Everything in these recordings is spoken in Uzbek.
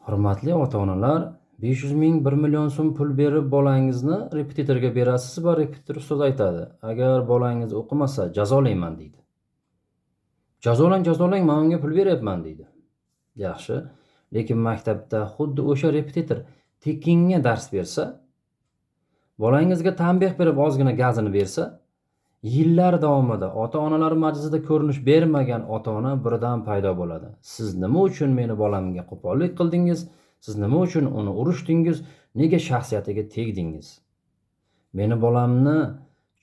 Hurmatli ota-onalar, 500 ming, 1 million so'm pul berib bolangizni repetitorga berasiz va repetitor ustoz aytadi: "Agar bolangiz o'qimasa, jazolayman", deydi. Jazolang, jazolang, men unga pul beryapman, deydi. Yaxshi, lekin maktabda xuddi o'sha repetitor tekinga dars bersa, bolangizga tanbeh berib ozgina gazini bersa, yillar davomida ota-onalar majlisida ko'rinish bermagan ota-ona birdan paydo bo'ladi. "Siz nima uchun meni bolamga qo'pollik qildingiz? Siz nima uchun uni urishdingiz? Nega shaxsiyatiga tegdingiz? Meni bolamni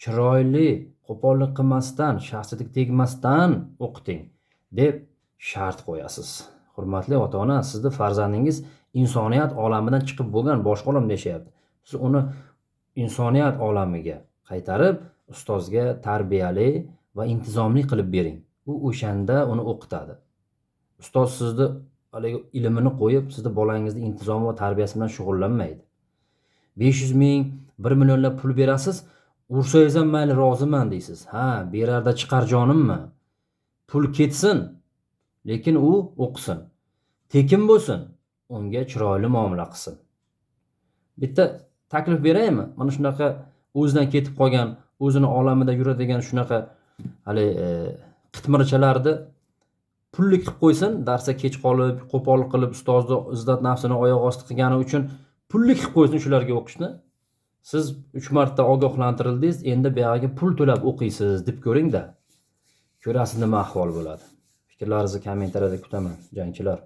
chiroyli, qo'pollik qilmasdan, shaxsiyatiga tegmasdan o'qiting", deb shart qo'yasiz. Hurmatli ota-ona, sizni farzandingiz insoniyat olamidan chiqib bo'lgan, boshqa olamda yashayapti. Siz uni insoniyat olamiga qaytarib, ustozga tarbiyali va intizomli qilib bering. U o'shanda uni o'qitadi. Ustoz sizni haligi ilmini qo'yib, sizni bolangizni intizomi va tarbiyasi bilan shug'ullanmaydi. 500 ming, 1 millionlab pul berasiz, ursangiz ham mayli, roziman deysiz. Ha, berarda chiqar jonimmi? Pul ketsin, lekin u o'qisin. Tekin bo'lsin, unga chiroyli muomala qilsin. Bitta taklif beraymi? Mana shunaqa o'zidan ketib qolgan, o'zini olamida yuradigan shunaqa hali qitmirchalarni pullik qilib qo'ysin, darsga kech qolib, qo'pol qilib, ustozni izzat nafsini oyoq osti qilgani uchun pullik qilib qo'ysin shularga o'qishni. Siz 3 marta ogohlantirildingiz, endi buyog'iga pul to'lab o'qiysiz deb ko'ring-da. Ko'rasiz nima ahvol bo'ladi. Fikrlaringizni kommentariyada kutaman, jangchilar.